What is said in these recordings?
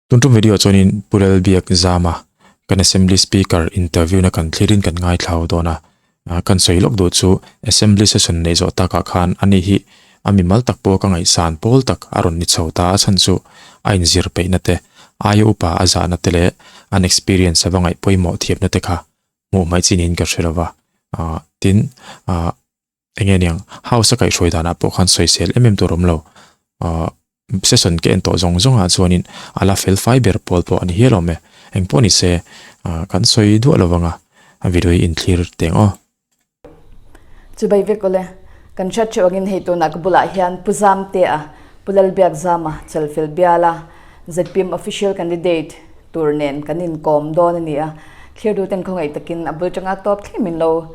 Tun tum video chuanin Pu Lalbiak Zama kan Assembly Speaker interview na kan thlirin kan ngaithlau dawn a, kan sawi lawk duh chu Assembly session neih zawh takah khan ani hi a mimal tak pawh ka ngaihsan pawl tak a rawn ni chho ta a chhan chu a inzir peihna te, aia upa a zahna te leh an experience a va ngaih pawimawh thiamna te kha hmuh hmaih chi niin ka hre lo va, tin Enge niang, house a kaihhruai danah pawh khan sawisel em em tur awm lo. Ahh session ka en tawh zawng zawngah chuanin a la fel fai ber pawl pawh a ni hial awm e. Eng pawh ni se, ahh kan sawi duah lo vang a, a video hi inthlir teng aw. Chubai vek awle, kan hriat theuh angin hei tunah ka bulah hian Pu Zamtea, Pu Lalbiakzama, Chalfel biala zpm official candidate tur nen kan inkawm dawn a ni a, thlir duhten khawngaih takin a bul tanga tawp thleng min lo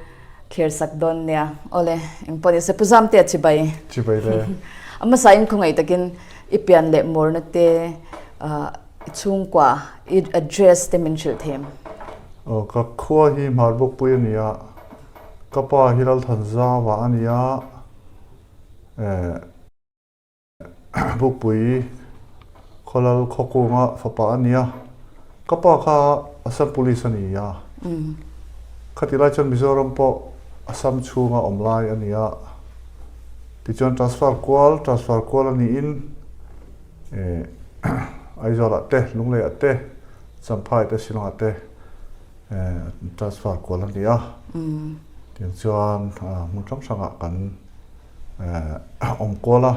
Thlir sak dawn nia. Awle, engpawh ni se Pu Zamtea chibai. Chibai le. A hmasa in khawngaih takin i pian leh murna te, i chhungkua, i address te min hrilh them. Aw, ka khua hi Hmarbukpui a ni a, ka pa hi Lalthanzava a ni a, eh. Bukpui Khawlal Khawkunga fapa a nia. Ka pa kha Assam Police a ni a. Khatih lai chuan Mizoram pawh Assam chhunga awm lai a ni a. Tichuan transfer kual, transfer kual a niin Aizawlah te, Lungleiah te, Champhai te, Shillongah te transfer kual a ni a. Tiang chuan hmun hrang hrangah kan awm kual a,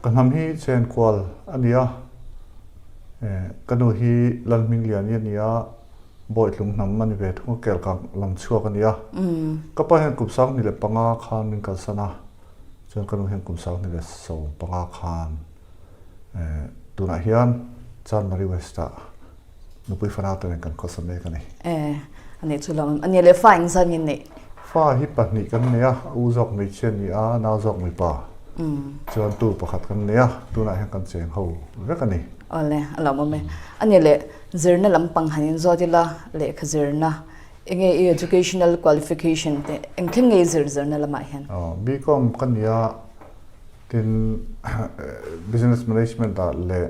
ka hnam hi chen kual a ni a, ka nu hi Lalhmingliani a ni a, Bawitlung hnam a ni ve thung a, Kelkang lam chhuak a ni a, ka pa hian kum 25 khan min kalsan a, chuan ka nu hian kum 25 khan tunah hian Chanmari West ah Nupui fanau te nen kan khawsa mek a ni. E, a nih chu lo. A nih leh fa eng zat nge neih? Fa hi pahnih kan nei a, a u zawk hmeichhia a ni a, nau zawk mipa. Chuan tu pakhat kan nei a, tunah hian kan cheng ho vek a ni. Awle, a lawmawm e. A nih leh zirna lampang han inzawt ila, lehkha zirna, enge i educational qualification te, eng thleng nge i zir zirna lamah hian? Aw, BCom ka ni a, tin Business Management ah leh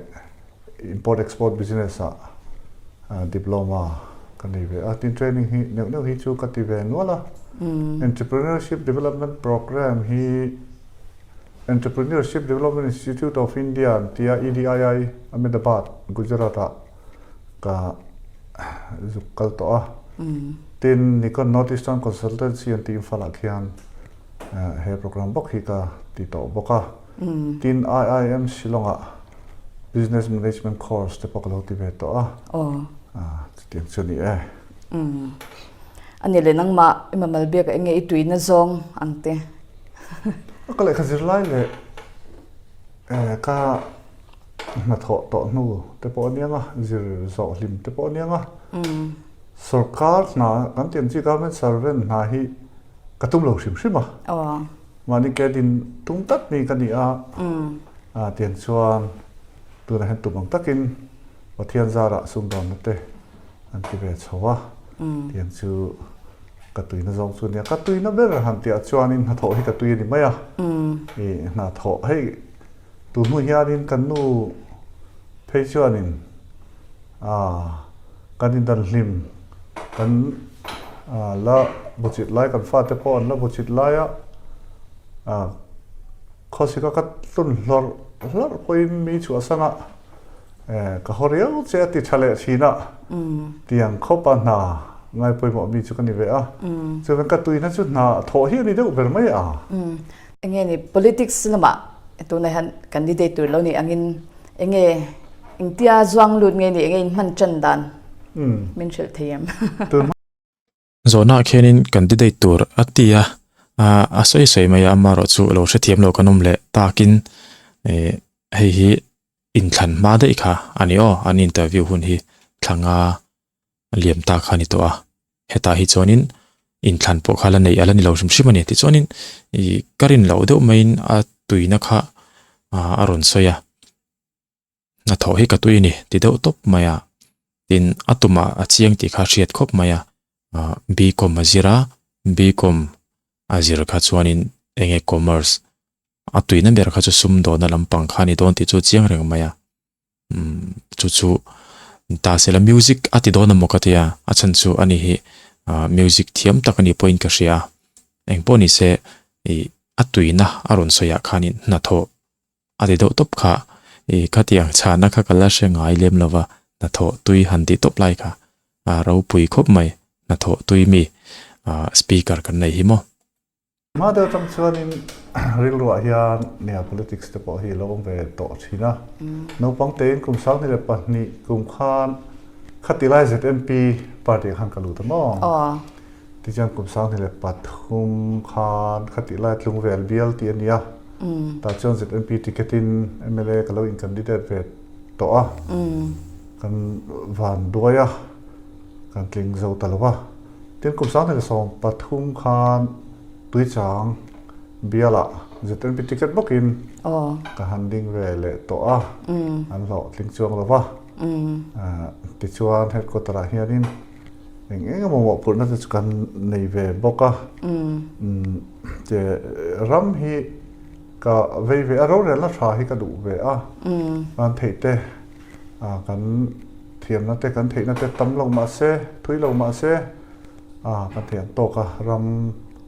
Import export business ah diploma ka nei ve a, tin training hi neuh neuh hi chu ka ti ve nual a. Entrepreneurship Development Programme hi Entrepreneurship Development Institute of India an tia EDII Ahmedabad, Gujarat ah ka zuk kal tawh a. Tin Nikon North Eastern Consultancy an tih Imphal ah khian he programme bawk hi ka ti tawh bawk a. Tin, IIM Shillong ah Business Management course te pawh ka lo ti ve tawh a, chutiang chu a ni e. A ni leh nangmah i mamal biak eng nge i tuina zawng ang te? Ka lehkha zir lai leh ka hnathawh tawh hnu te pawh a niang a, zir zawh hlim te pawh a niang a. Sorkar hna kan tih ang chi government servant hna hi ka tum lo hrim hrim a. Mahni ke din tum tlat mi ka ni a, tiang chuan tunah hian tum ang takin Pathian zarah sumdawnna te an ti ve chho a, tiang chu ka tuina zawng chu a nia. Ka tuina ber han tihah chuanin hnathawh hi ka tui a ni mai a, i hnathawh hei tu hnu hianin kan nu phei chuanin kan indan hlim kan la buchit lai kan fate pawh an la buchit lai a khawsika ka tlun hlawrh hlawrh pawhin mi chhuahsan a ka haw riau che a ti tha leh thin a tiang khawpa hna ngai pawimawh mi chu ka ni ve a chuan ka tuina chu hna thawh hi a ni deuh ber mai a. Enge ni politics lamah tunah hian candidate tur lo nih angin Enge engtia zuang lut nge ni enge in hman tan dan min hrilh thei em? Zawhnaah khianin candidate tur a ti a, a sawi sawi mai a, amaherawh chu lo hrethiam lo kan awm leh takin hei hi inthlan hma daih kha a ni aw, an interview hun hi thla nga liam ta kha a ni tawh a, hetah hi chuanin inthlan pawh kha la neih a la ni lo hrim hrim a ni. Tichuanin ih ka rin loh deuh maiin a tuina kha a rawn sawi a, hnathawh hi ka tui a ni ti deuh tawp mai a, tin a tumah a chiang tih kha a hriat khawp mai a, BCom a zir a, BCom a zir kha chuanin eng nge commerce a tuina ber kha chu sumdawna lampang kha a ni dawn tih chu a chiang reng mai a, umm. Chu chu ta sela music a ti dawn emaw ka tia, a chhan chu ani hi music thiam tak ani pawhin ka hria a. Engpawh ni se ih a tuina a rawn sawi ah khanin hnathawh a ti deuh tawp kha ih khatiang chhahna kha ka la hre ngai lem lo va, hnathawh tui han tih tawp lai kha a ropui khawp mai, hnathawh tui mi ah speaker kan nei hi maw. Hma deuh atang chuanin rilruah hian nia politics te pawh hi a lo awm ve tawh thin a. Naupang tein kum 22 kum khan khati lai ZNP party ah khan ka lut a maw? Tichuan kum 23 khan khati lai Tlungvel bial tih a ni a. Tah chuan ZNP ticket in mla ka lo in candidate ve tawh a. Kan van duai a, kan tling zo ta lo va. Tin kum 2013 khan Tuichang bialah ZNP ticket bawkin ka han ding ve leh tawh a, an hlawhtling chuang lo va. Tichuan headquarter ah hianin eng eng emaw mawhphurhna te chu kan nei ve bawk a. Che ram hi ka vei ve a, rorelna tha hi ka duh ve a, kan theih te kan Thiamna te kan theihna te tam lo mah se, thui lo mah se, kan theih ang tawk a, ram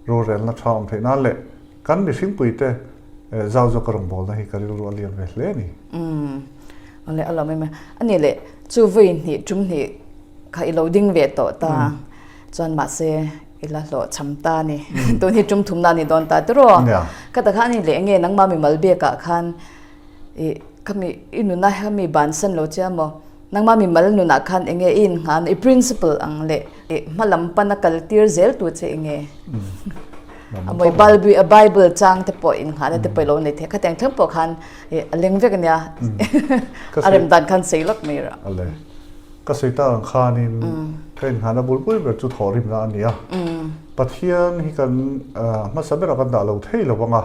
rorelna tha awm theih nan leh kan mihringpui te zau zawka rawngbawlna hi ka rilru a lian ve hle a ni. Umm, awle a lawm em e. A nih leh chu vawi hnih tum hnih kha i lo ding ve tawh ta, chuan mahse i la hlawh cham ta a ni. Tun hi tum thumna a ni dawn ta tiraw? Ka ta kha a nih leh enge nangmah mimal biakah khan I khami i nuna hemi bansan lo che amaw? Nangmah mimal nunah khan enge i innghan i principle ang leh i hma lam pana kal tir zel tu che enge? Amaw i bible chang te pawh innghahna te pawh i lo nei thei a, khatiang thleng pawh khan i a leng vek ania a rem dan khan sei lawk mai rah. Ale ka sawi tak ang khanin ka innghahna bul bul ber chu thawhrimna a ni a, Pathian hi kan hmasa berah kan dah lo thei lo ang a.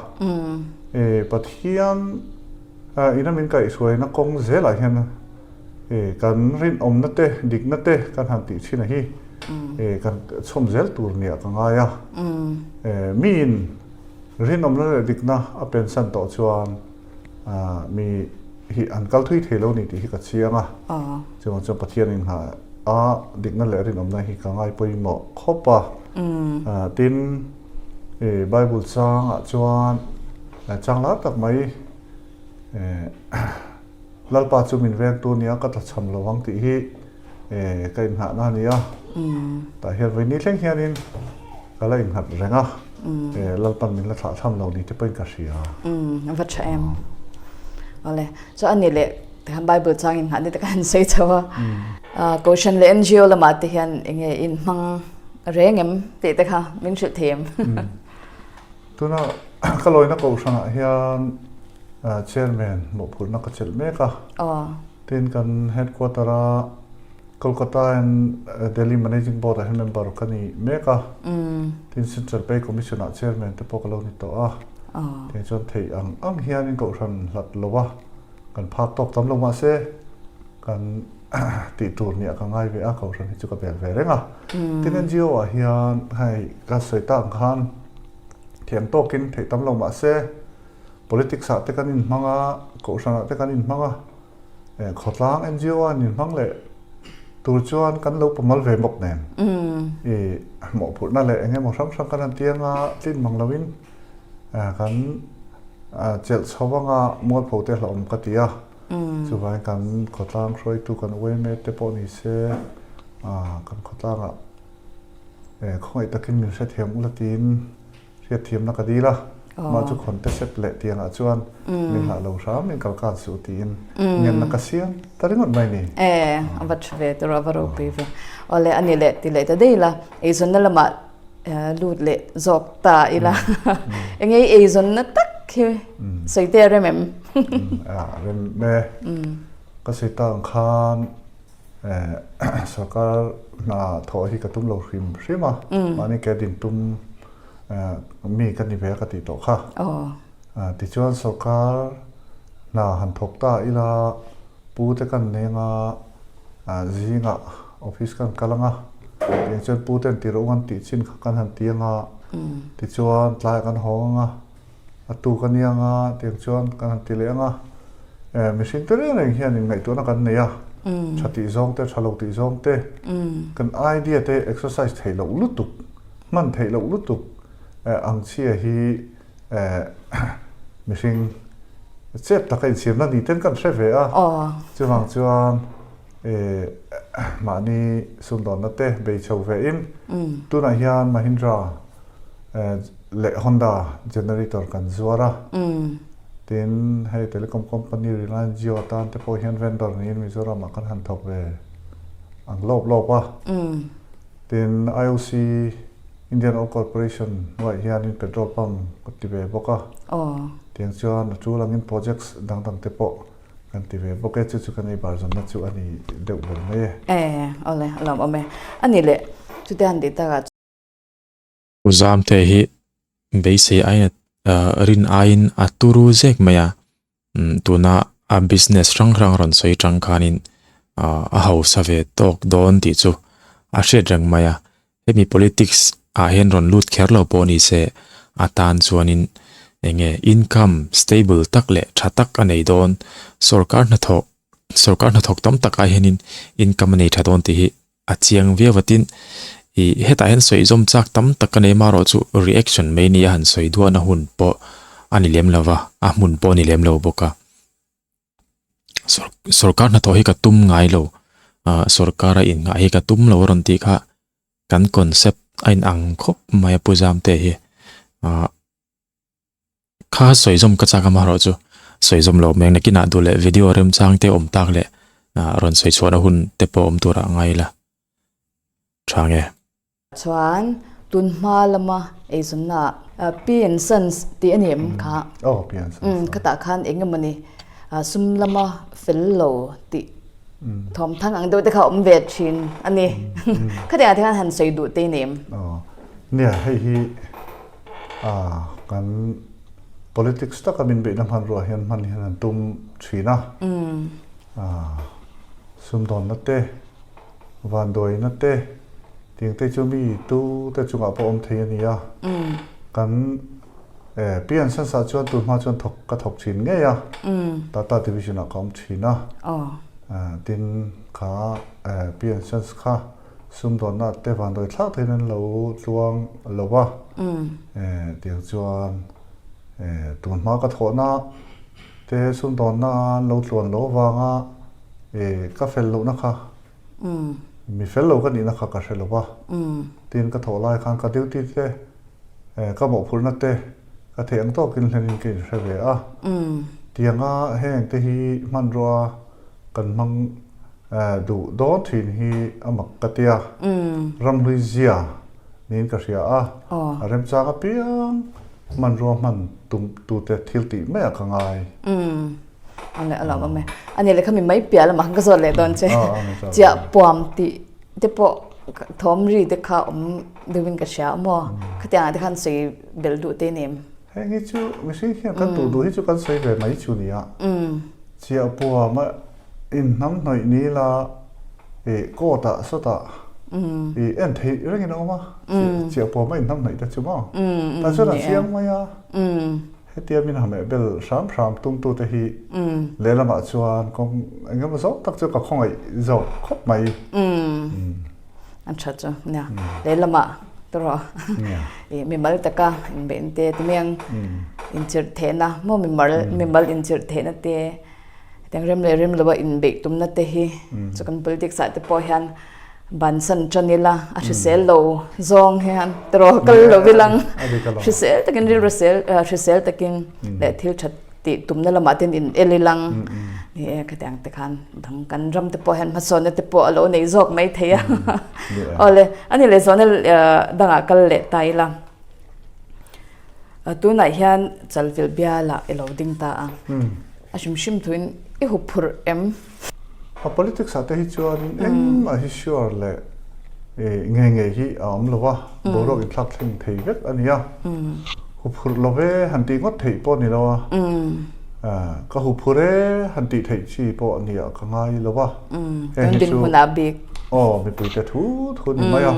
Pathian ina min kaihhruaina kawng zelah hian kan rinawmna te, dikna te kan han tih thin a hi kan chhawm zel tur nia ka ngai a. Miin rinawmna leh dikna a pensan tawh chuan mi hi an kal thui thei lo ni tih hi ka chiang a. Chuvang chuan Pathian inngah a dikna leh rinawmna hi ka ngai pawimawh khawp a. Tin, Bible changah chuan chang lar tak mai Lalpa chu min vengtu nia ka tlachham lo ang tih hi ka inngahna a ni a. Tah hian vawiin thleng hianin ka la innghat reng a, Lalpan min la thlahthlam lo ni te pawhin ka hria. A va tha em. Awle, chuan a ni leh tikhan Bible chang inngah ni te kha han sawi chho a. Kohhran leh NGO lamah te hian enge inhmang Reng em tih te kha min hrilh thei em? Tuna ka lawina kohhranah hian chairman mawhphurhna ka chelh mek a. Tin kan headquarter a Kolkata and Delhi Managing Board ah hian member ka ni mek a. Tin Central Pay Commission ah chairman te pawh ka lo ni tawh a. Tiang chuan theih ang ang hianin kohhran hlat lo a, kan phak tawk tam lo mahse kan tih tur nia ka ngai ve a, kohhran hi chu ka bel ve reng a. Tin NGO ah hian hei ka sawi tak ang khan thiam tawkin theih tam lo mah se politics ah te kan inhmang a, kohhran ah te kan inhmang a, khawtlang NGO ah an inhmang leh tur chuan kan lo pamal ve bawk nen i mawhphurhna leh eng emaw hrang hrang kan han tiang a, tlin mang loin kan chelh chho anga mualpho te hlauhawm ka ti a. Chuvangin kan khawtlang hruaitu kan yma te pawh ni se kan khawtlangah khawngaih takin min hrethiam ula tiin hriatthiamna ka dil a. Mah chu khawn te sep leh tiangah chuan min hlah lo hram in kalkan suh tiin ngenna ka siam ta ringawt mai ni. E, a va tha ve tawh a va ropui ve. Awle a ni leh ti leh ta daih la, eizawnna lamah lut leh zawk ta ila. Enge i eizawnna tak hi sawi te a rem em? A rem e. Ka sawi tak ang khan sorkar hna thawh hi ka tum lo hrim hrim a, mahni ke din tum mi ka ni ve a ka tih tawh kha. Tichuan sorkar hna han thawk ta ila pu te kan neng a, zingah office kan kal ang a, tiang chuan pu ten ti rawh u an tih chin kha kan han ti ang a, tichuan tlaiah kan hawng ang a, a tuk a nia ang a, tiang chuan kan han ti leh ang a, mihring te reng reng hian inngaihtuahna kan nei a. Tha tih zawng te, tha lo tih zawng te, kan idea te exercise theih loh lutuk, hman theih loh lutuk ang chhia hi mihring chep taka insiamna ni ten kan hre ve a. Chuvang chuan mahni sumdawnna te bei chho ve in tunah hian Mahindra leh Honda generator kan zuar a. Tin, hei telecom company Reliance Jio atan te pawh hian vendor niin Mizoramah kan han thawk ve ang lawp lawp a. Tin, IOC, Indian Oil Corporation, hnuaiah hianin petrol pump ka ti ve bawk a. Tiang chuan a tul angin projects dang dang te pawh kan ti ve bawk e. Chu chu kan ei bar zawnna chu a ni deuh ber mai e. E, awle, a lawmawm e. A nih leh, chutia han tih takah. U Zamte hi beisei aiin rin aiin a turu zek mai a, tuna a business hrang hrang rawn sawi tang khanin a hausa ve tawk dawn tih chu a hriat reng mai a, hemi politics ah hian rawn lut kher lo pawh ni se a tan chuanin eng nge income stable tak leh tha tak a nei dawn, sorkar hnathawk sorkar hnathawk tam tak ah hianin income a nei tha dawn tih hi A chiang viau a tin, ih hetah hian sawi zawm chak tam tak ka nei marawh chu reaction mai nia han sawi duahna hun pawh a ni lem lo va, a hmun pawh a ni lem lo bawk a. Sawrkar hnathawh hi ka tum ngai lo, ah sawrkara innghah hi ka tum lo a rawn tih kha kan concept a inang khawp mai a Pu Zamte hi. Ah. Kha sawi zawm ka chak amaherawh chu sawi zawm lo mai ang nakinah duh leh video remchang te awm tak leh ah rawn sawi chhuahna hun te pawh awm turah a ngai ila tha nge. Chuan tun hma lama eizawnna ah P and Sons tih a ni em kha? Aw P and Sons. Umm khatah khan eng emawni sum lama fel lo tih thawmthang ang deuh te kha awm ve thin a ni. Khatiangah te khan han sawi duh te i ni em? Aw nia hei hi Kan politics taka min beihna hmanrua hian hman hian an tum thin a. Sumdawnna te, vanduaina te, tiang te chu mi tu te chungah pawh awm thei a ni a. Kan Pian Sansa chuan tun hma chuan thawk ka thawk thin ngei a. Tata Division ah ka awm thin a. Tin kha Pian Sans kha Sumdawnna te vandawi thlak theiin an lo tluang lo va, tiang chuan tun hma ka thawhna te sumdawnna an lo tluan lo avanga ka fel lohna kha mi fel lo ka nihna kha ka hre lo va, tin ka thawh lai khan ka duty te ka mawhphurhna te ka theih ang tawkin hlenin ka inhre ve a, tianga heng te hi hmanrua kan hmang Duh dawn thin hi a mak ka tia. Ramhlui zia niin ka hria a, a remchang apiang hmanrua hman tum tute thil tih maiah ka ngai. Awle a lawm awm e. A ni leh kha mi mai piah lamah khan ka zawt leh dawn che. Chiah puam tih te pawh thawm ri te kha awm deuhin ka hria a maw? Khatiangah te khan sawi belh duh te ni em? Heng hi chu mihring hian kan duh duh hi chu kan sawi ve mai chu nia. Chiah puam a In hnam hnawih ni la ih court ah sawtah ih en theih rengin a awm a, chiah pawh mai hnam hnawih te chu maw? Tah chuan a chiang mai a, hetia min hameh bel hram hram tum tu te hi lehlamah chuan kawng eng emaw zawk tak chu ka khawngaih zawk khawp mai. An tha chu nia, lehlamah tawrh ih mimal taka inbeih te ti mai ang inchirh theihna maw mimal mimal inchirh theihna te. Hetiang rem leh rem lova inbeih tumna te hi chu kan politics ah te pawh hian bansan tan ila a hrisel lo zawng hian tiraw kal lo ilang hrisel takin rilru sel hrisel takin leh thil that tih tumna lamah ten in el ilang ni e khatiang te khan dang kan ram te pawh hian hmasawnna te pawh a lo nei zawk mai thei a awle ani leh zawhna dangah kal leh ta ila. Tunah hian Chalvilh bialah i lo ding ta a, a hrim hrim thuin i hup phurh em? A politics ah te hi chuan engmah hi sure leh ngei ngei hi a awm lo a, boruak inthlak thleng thei vek a ni a. Hup phurh lo ve han tih ngawt theih pawh a ni lo a, ka hup phurh e han tih theih chi pawh a ni ah ka ngai lo a. Tun dinhmunah bik. Aw mipuite thu thu a ni mai a.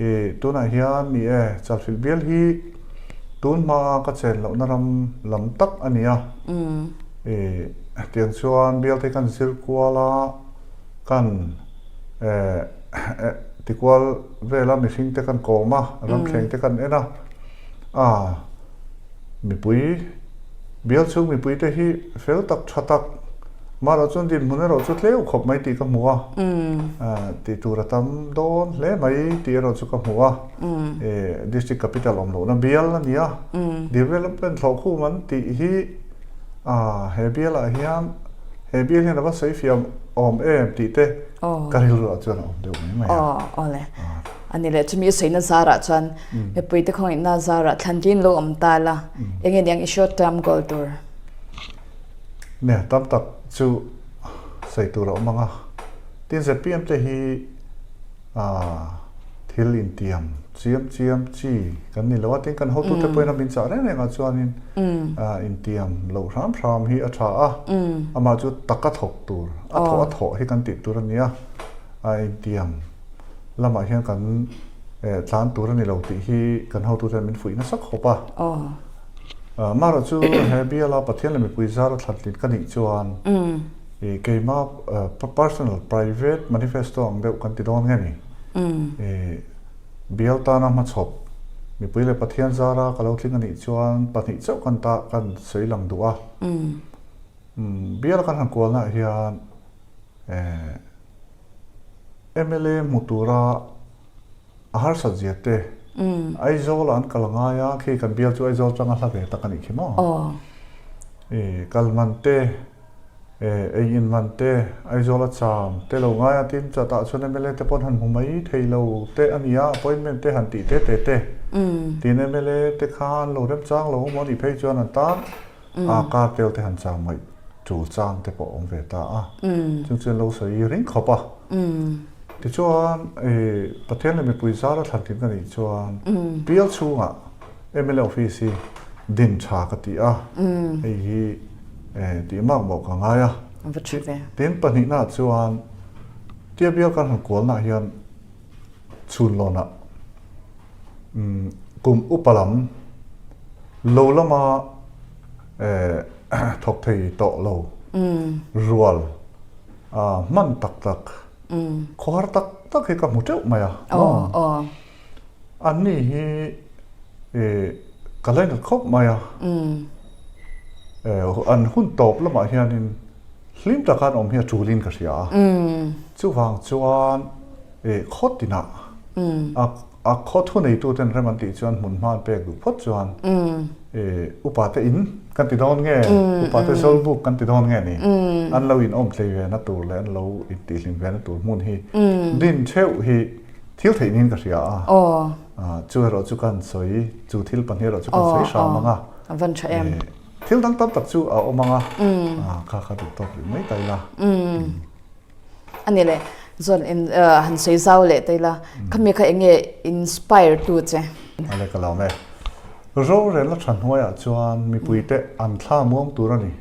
I tunah hian ni e, Chalhrilh bial hi tun hmaa ka chen lohna ram lam tak a ni a. I tiang chuan bial te kan zir kual a, Kan tikual vela mihring te kan kawm a, ramthleng te kan en a, a mipui bial chhung mipui te hi fel tak tha tak mahlo chuan dinhmun erawh chu tleu khawp mai tih ka hmu a, tih tur a tam dawn hle mai tih erawh chu ka hmu a, district capital awm lohna bial a ni a, development thlawhkhum an tih hi he bialah hian He bial hian a va sawi fiam awm em tih te ka rilru ah chuan a awm deuh mai mai a. Aw, aw le. A ni le, chumi i sawina zarah chuan mipui te khawngaihna zarah thlantlin lo awm ta la, eng nge niang i short term goal tur? Nia, tam tak chu sawi tur a awm ang a. Tin, zpm te hi thil intiam chiam chiam chi kan ni lo a, tin kan hotute pawhin a min chah reng reng ah chuanin intiam loh hram hram hi a tha a, amah chu taka thawk tur, a thawh a thawh hi kan tih tur a ni a, intiam lamah hian kan tlan tur a ni lo tih hi kan hotute min fuih nasa khawp a. Amaherawhchu chu he biala Pathian leh mipui zara thlantlin ka nih chuan I keima personal private manifesto ang deuh kan ti dawn nge ni? I bial tana hmachhawp mipui leh Pathian zara ka lo tling a nih chuan pahnih chauh kan ta kan sawi lang duh a. Bial kan han kualnaah hian mla hmu tura a harsat zia te Aizawl ah an kal ngai a, khi kan bial chu Aizawl atanga hla ve tak a nih khi maw? I kal man te Ei in man te, Aizawl a cham te lo ngai a tin chatah chuan mla te pawn han hmu mai thei lo te a nia, appointment te han tih te te te. Tin mla te kha an lo remchang lo maw nih phei chuan an tan a kar tel te han cham ngaih tul chang te pawh a awm ve ta a. Chung chuan lo sawi ring khawp a. Tichuan Pathian leh mipui zara thlan tling ka nih chuan bial chhungah mla office hi din tha ka ti a, hei hi tih mak mawh ka ngai a. Tin pahnihnaah chuan tia bial kan han kualnaah hian chhunlawnah kum upa lam lo lama thawk thei tawh lo rual hman tak tak khawhar tak tak hi ka hmu teuh mai a. Anni hi ka lainat khawp mai a, an hun tawp lamah hianin hlim taka an awm hi a tulin ka hria a. Chuvang chuan khaw tinah a khaw thuneituten rem an tih chuan hmun hma an pek duh phawt chuan upate in kan ti dawn nge, upate zawlbuk kan ti dawn nge ni, an lo inawm tlei ve na tur leh an lo intihhlim ve na tur hmun hi din theuh hi Thil theih niin ka hria a. Aw. Chu erawh chu kan sawi, chu thil pahnih erawh chu kan sawi hram ang a. A van tha em. Thil dang tam tak chu a awm ang a. Kha kha duh tawk rih mai ta ila. A ni le, chuan in han sawi zau leh ta ila, khami kha eng nge inspire tu che? A le ka lawm e. Rorelna tha hnuaiah chuan mipuite an thla muang tur a ni.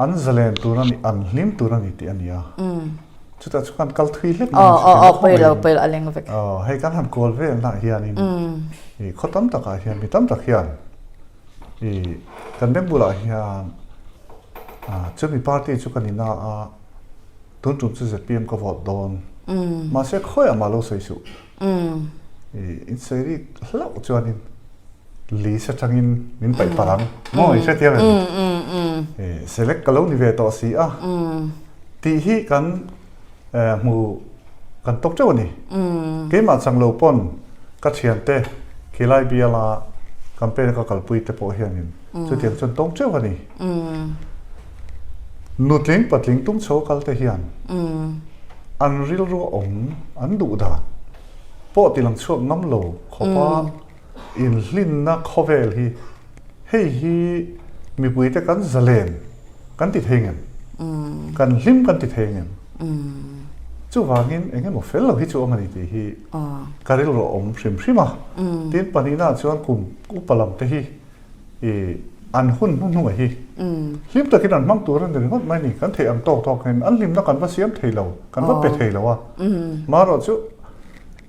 An zalen tur a ni, an hlim tur a ni tih a ni a. Chutah chu kan kal thui hlek mai a ni. Pawi lo, pawi lo, a leng vek. Hei kan han kual velnaah hianin i khaw tam takah hian mi tam tak hian i kan beng bulah hian chumi party chu ka ni na a, tun tum chu zpm ka vote dawn. Mahse khawiah mah lo sawi suh. I insawi rik hlauh chuanin List atangin min paih palh ang maw i hrethiam em? Select ka lo ni ve tawh si a tih hi kan hmu kan tawk teuh a ni. Keimah chang lo pawn ka thiante khilai biala campaign a ka kalpui te pawh hianin chutiang chuan tawng teuh a ni. Nutling patling tung chho kal te hian an rilru a awm an duh dan pawh tilang chhuak ngam lo khawpa Inhlinna khawvel hi hei hi mipuite kan zalen kan ti thei ngem? Kan hlim kan ti thei ngem? Chuvangin eng emaw fel lo hi chu awm a ni tih hi ka rilru a awm hrim hrim a. Tin pahnihnaah chuan kum upa lam te hi i an hun hnuhnunga hi hlim takin an hmang tur a ni ringawt mai ni. Kan theih ang tawk tawk hian an hlimna kan va siam thei lo, kan va pe thei lo a. Marawhchu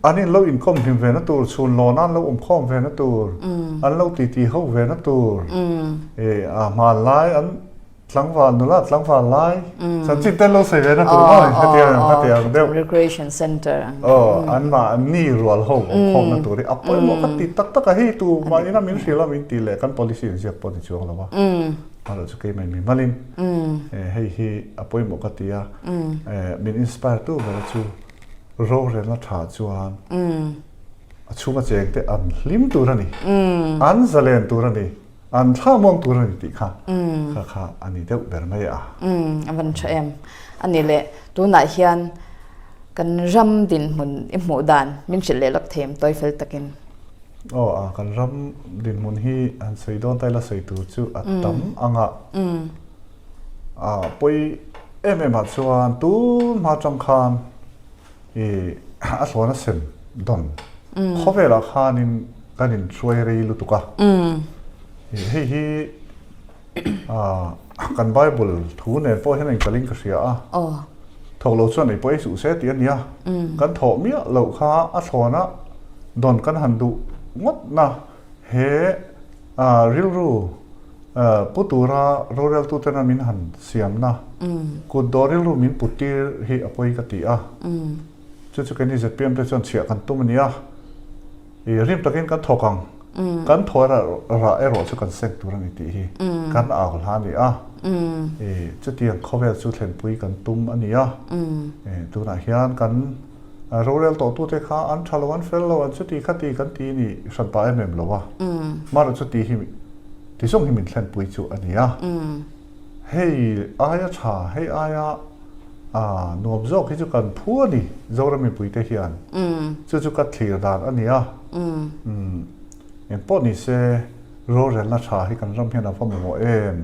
An in lo inkawm hlim ve na tur, chhun lawn an lo awmkhawm ve na tur, an lo titi ho ve na tur, a hmanlai an Tlangval nula tlangval lai chanchin te lo sawi ve na tur maw hetiang hetiang deuh. Recreation center ang. Aw an mah ni rual ho awm khawm na tur hi a pawimawh ka ti tak tak a hei tu mah ina min hrilh a min tih leh kan policy in ziak pawh ni chuang lo a. Amaherawh chu keimah mi malin hei hi a pawimawh ka ti a min inspire tu ber chu rorelna tha chuan a chhunga cheng te an hlim tur a ni an zalen tur a ni. An thla muang tur a ni tih kha kha kha a ni deuh ber mai a. Umm a van tha em. A ni le, tunah hian kan ram dinhmun i hmuh dan min hrilh leh lawk thei em tawi fel takin. Aw a, kan ram dinhmun hi han sawi dawn ta ila sawi tur chu a tam ang a. A pawi em em ah chuan tun hma tang khan I a thlawn a sem dawn khawvelah khanin kan inhruai rei lutuk a. Hei hi kan Bible thu nen pawh hian a inkalhin ka hria a. Thawk lo chuan ei pawh ei suh se tih a nia. Kan thawh miah loh kha a thlawna dawn kan han duh ngawt na he rilru Pu tura roreltutena min han siamna kut dawh rilru min put tir hi a pawi ka ti a. Chu chu keini zpm te chuan chhiah kan tum a nia. I rim takin kan thawk ang. Kan thaw rah erawh chu kan seng tur a ni tih hi kan au hla a ni a. I chutiang khawvel chu thlenpui kan tum a ni a. Tunah hian kan rorel tawhtute kha an tha lo, an fel lo, an chuti khati kan ti ni hran pah em em lo a. Mahrawh chuti hi Ti zawng hi min thlenpui chu a ni a. Hei aia tha, hei aia nuam zawk hi chu kan phu a ni Zoram mipuite hian. Chu chu ka thlir dan a ni a. Engpawh ni se rorelna tha hi kan ram hian a va mamawh em.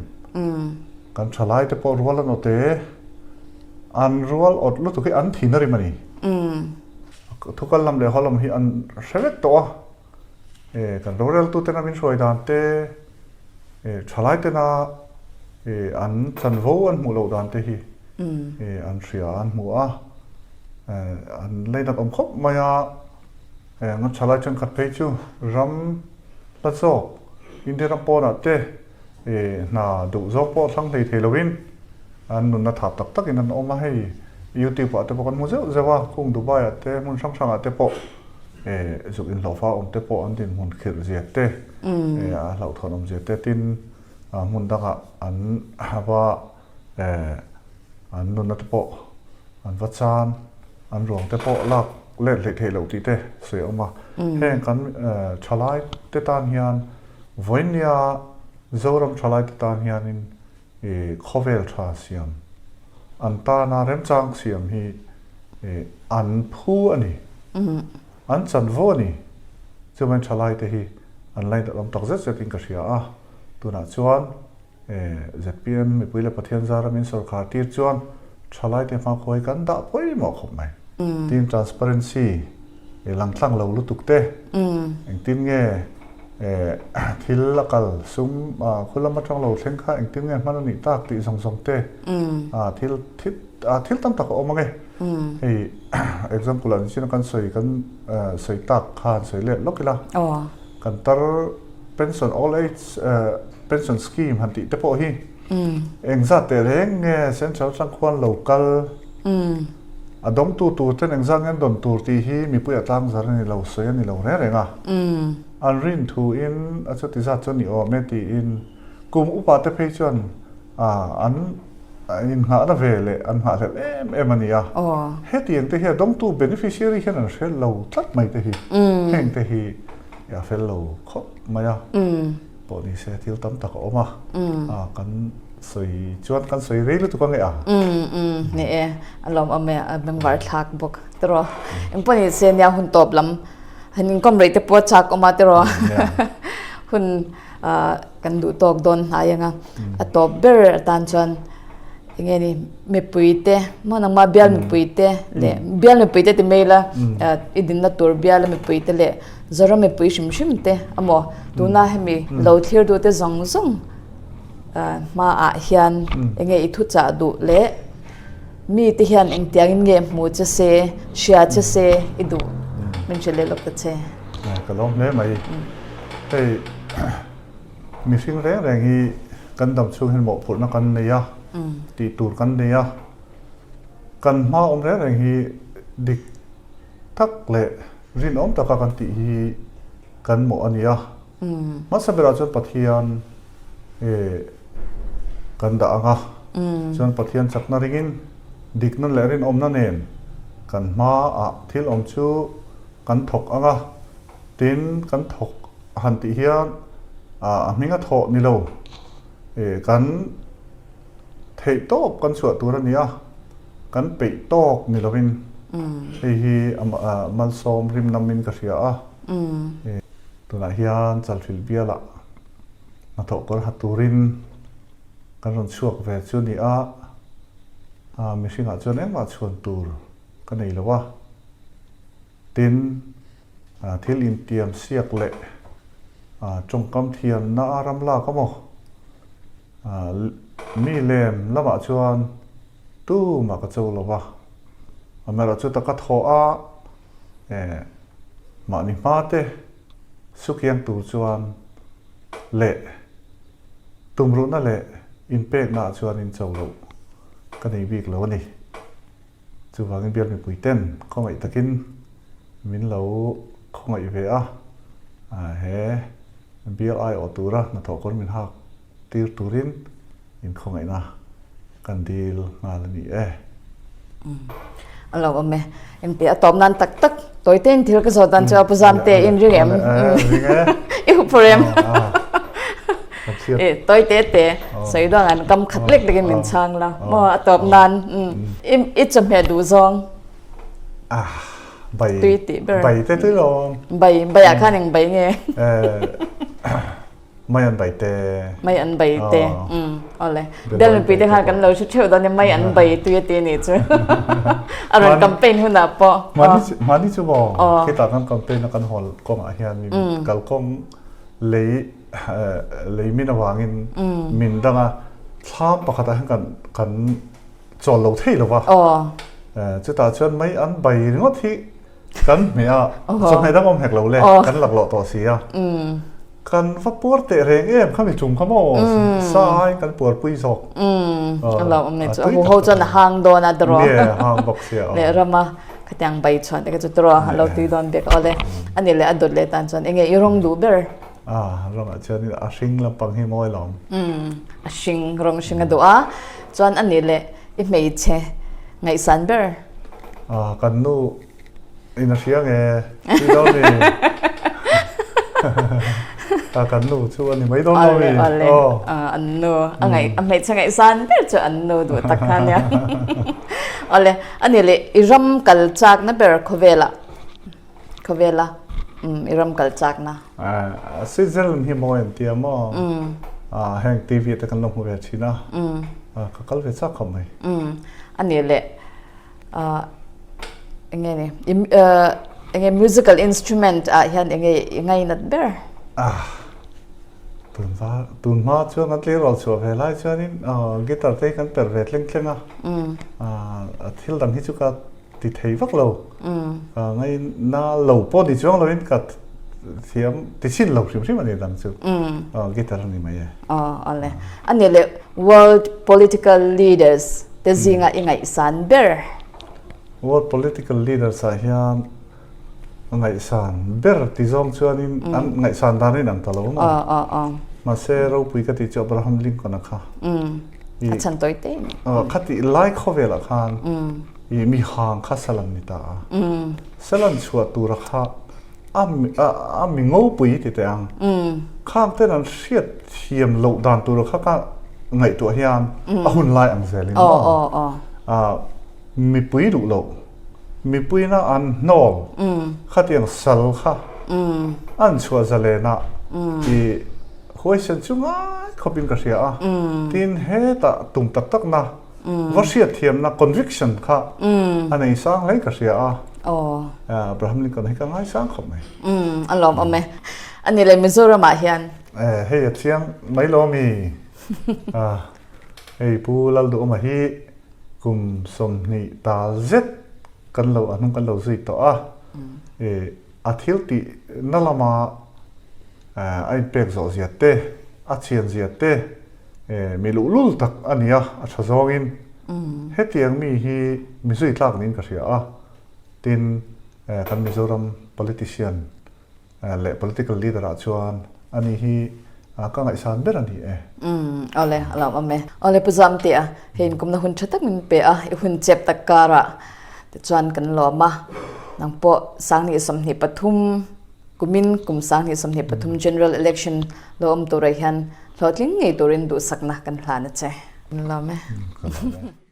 Kan thalai te pawh rual an awt e. An rual awt lutuk hi an thin a rim a ni. Thukal lam leh haw lam hi an hre vek tawh a. E kan roreltutena min hruai dan te, e thalaitena e an chanvo an hmuh loh dan te hi e an hria an hmu a, e an leinat awm khawp mai a, e an thalai thenkhat phei chu ram hla zawk India ram pawnah te E hna duh zawk pawh thlang hlei thei loin an nunna thap tak takin an awm a, hei YouTube ah te pawh kan hmu zeuh zeuh a, khung Dubai ah te hmun hrang hrang ah te pawh e zuk inhlawhfa awm te pawh an dinhmun khirh zia te e a hlauhthawn awm zia te tin hmun dangah an va e an nunna te pawh an va chan an ruang te pawh lak let hleih theih loh tih te sawi a awm a, heng kan thalai te tan hian Vawinia Zoram thalaite tan hianin i khawvel tha siam, an tana remchang siam hi an phu a ni, an chanvo a ni. Chumain thalaite hi an lainat awm tak zet zetin ka hria a, tunah chuan Zpm mipui leh Pathian zara min sawrkhar tir chuan thalaite hmakhua hi kan dah pawimawh khawp mai. Tin transparency langtlang lo lutuk te, engtin nge thil a kal sum khu lam atang lo thleng kha engtin nge hman a nih tak tih zawng zawng te thil thil tam tak a awm ang e. Hei example ah nichina kan sawi kan sawi tak khan sawi let lawk ila. Kan tar pension old age pension scheme han tih te pawh hi engzat teh reng nge central atang khuan lo kal a dawngtu tur ten engzat nge an dawn tur tih hi mipui a tlang zar a ni lo sawi a ni lo reng reng a. An rin thu in a chuti zat chu a ni awm e tiin kum upa te phei chuan an innghahna ve leh an nghahhlelh em em a ni a. Hetiang te hi a dawngtu beneficiary hian an hre lo tlat mai te hi heng te hi a fel lo khawp mai a. Pawh ni se thil tam tak a awm a, kan sawi chuan kan sawi rei lutuk ang e a. Ni e, a lawmawm e, a bengvar thlak bawk tiraw. Engpawh ni se nia hun tawp lam han inkawm rei te pawh a chak awm a tiraw. Hun kan duh tawk dawn hnai ang a, a tawp ber atan chuan eng nge ni mipui te maw nangmah bial mipui te leh bial mipui te ti mai ila i dinna tur biala mipui te leh Zoram mipui hrim hrim te amaw tuna hemi lo thlir duh te zawng zawng hmaah hian eng nge i thuchah duh leh mite hian engtiangin nge hmu che se hria che se i duh min hrilh leh lawk ta che. Ka lawm hle mai. Hei mihring reng reng hi. Kan dam chhung hian mawhphurhna kan nei a, tih tur kan nei a. Kan hma awm reng reng hi dik tak leh rinawm taka kan tih hi kan mawh a ni a. Hmasa berah chuan Pathian kan dah ang a, chuan Pathian chakna ringin dikna leh rinawmna nen kan hmaah thil awm chu kan thawk ang a, tin kan thawk han tih hian a hming a thawh ni lo, kan theih tawp kan chhuah tur a ni a, kan peih tawk ni lovin hei hi malsawm rim namin ka hria a. Tunah hian Chalhrilh bialah hnathawh kawr ha turin kan rawn chhuak ve chu ni a, mihringah chuan engmah chhuan tur ka nei lo a. Tin, thil intiam siak leh tawngkam thiamna a ram lak a maw? Mi lem lamah chuan tumah ka cho lo va, amaherawhchu taka thawh a, Mahni hmate sukiang tur chuan leh tumruhna leh inpekna ah chuan in cho loh ka nei bik lo a ni. Chuvangin bial mipui ten khawngaih takin min lo khawngaih ve a, he bial aiawh tura hnathawh kawr min hak tir turin inkhawngaihna kan dil nghal a ni e. A lo awm e. Engti a tawp nan tak tak tawi te in thil ka zawt dan chu a pu zam te in ring em? Ring e. I hup phur em? E tawi te te sawi duang an kam khat lek lekin min chhang la. Maw a tawp nan i chawhmeh duh zawng. Ah bai tui tih ber. Bai te tui lo. Bai bai ah khan eng bai nge? Mai an bai te. Mai an bai te. Umm awle. Bial mipui te khan kan lo hre theuh dawn e mai an bai tui a ti anih chu. A rawn campaign hunah pawh. Mahni chu maw khitah kan campaign a kan hawl kawngah hian kalkawng lei lei min avangin min dang a thlam pakhatah hian kan kan chawl lo thei lo va. Chutah chuan mai an bai ringawt hi Kan hmeh a, chawhmeh dang awm hek lo le, kan laklawh tawh si a. Kan va puar teh reng em kha mi chung kha maw, sa aiin kan puar pui zawk. A lo awm nei chu, a huho chuan a hang dawn a tiraw. Nie, a hang bawk sia. Leh rama khatiang bai chhuan te kha chu tiraw a lo tui dawn bik awle. A nih leh a dawt leh tan chuan enge i rawng duh ber? A rawngah chuan a hring lampang hi mawi lo. A hring, rawng hring a duh a, chuan a nih leh i hmeichhe ngaihsan ber? A kan nu in a hria nge tih dawn ni a kan nu chu a ni mai dawn lo mi Awle an nu a ngaih a hmeichhe ngaihsan ber chu an nu duh tak kha nia awle a ni leh i ram kal chak na ber khawvelah khawvela i ram kal chak na Switzerland hi mawi an tia maw heng TV te kan lo hmu ve thin a ka kal ve chak khawp mai a ni leh Enge ni enge musical instrument ah hian enge i ngainat ber? Tun va tun hma chuan kan tleirawl chhuah ve lai chuanin guitar te hi kan perh ve tleng tleng a, thil dang hi chu ka ti thei vak lo. Ka ngaina lo pawh ni chuang loin ka thiam ti chhin lo hrim hrim a ni dang chu guitar a ni mai e. Aw awle. A nih leh world political leaders te zinga i ngaihsan ber? World political leaders ah hian a ngaihsan ber ti zawng chuanin an ngaihsan dan a inang ta lo a maw? Mahse ropui ka tih chu Abraham Lincoln a kha. A chhan tawi te ni. Kha tih lai khawvelah khan i mi hang kha salan ni ta a. Salan chhuah tura kha A a mi ngopui ti teh ang. Khang ten an hriat thiam loh dan tur kha ka ngaihtuah hian a hun lai ang zel in maw? Mipui duh loh, mipuina an hnawl khatiang sal kha an chhuah zalen a i huaisen chu ngai khawp in ka hria a. Tin hetah tum tak tak na Va hriat thiamna, conviction, kha a nei sang hle ka hria a. Abraham Lincoln hi ka ngai sang khawp mai. A lawm awm e. A ni le Mizoram ah hian. Hei a chiang mai lo ami. Hei Pu Lalduhawma hi kum 20 ta zet kan lo a hnung kan lo zui tawh a. A thil tih na lama a inpek zawh zia te, a chian zia te. Mi luhlul tak a ni a, a tha zawngin hetiang mi hi mi zui tlak niin ka hria a. Tin, kan Mizoram politician leh political leader ah chuan ani hi ka ngaihsan ber a ni e. Umm awle a lo awm e. Awle Pu Zamtea, hei inkumna hun tha tak min pe a, i hun chep tak karah tichuan kan lawm a, nang pawh Sanghnih 23 kumin kum Sanghnih 23 General Election lo awm turah hian hlawhtling ngei turin duhsakna kan hlan a che. Kan lawm e. Kan lawm e.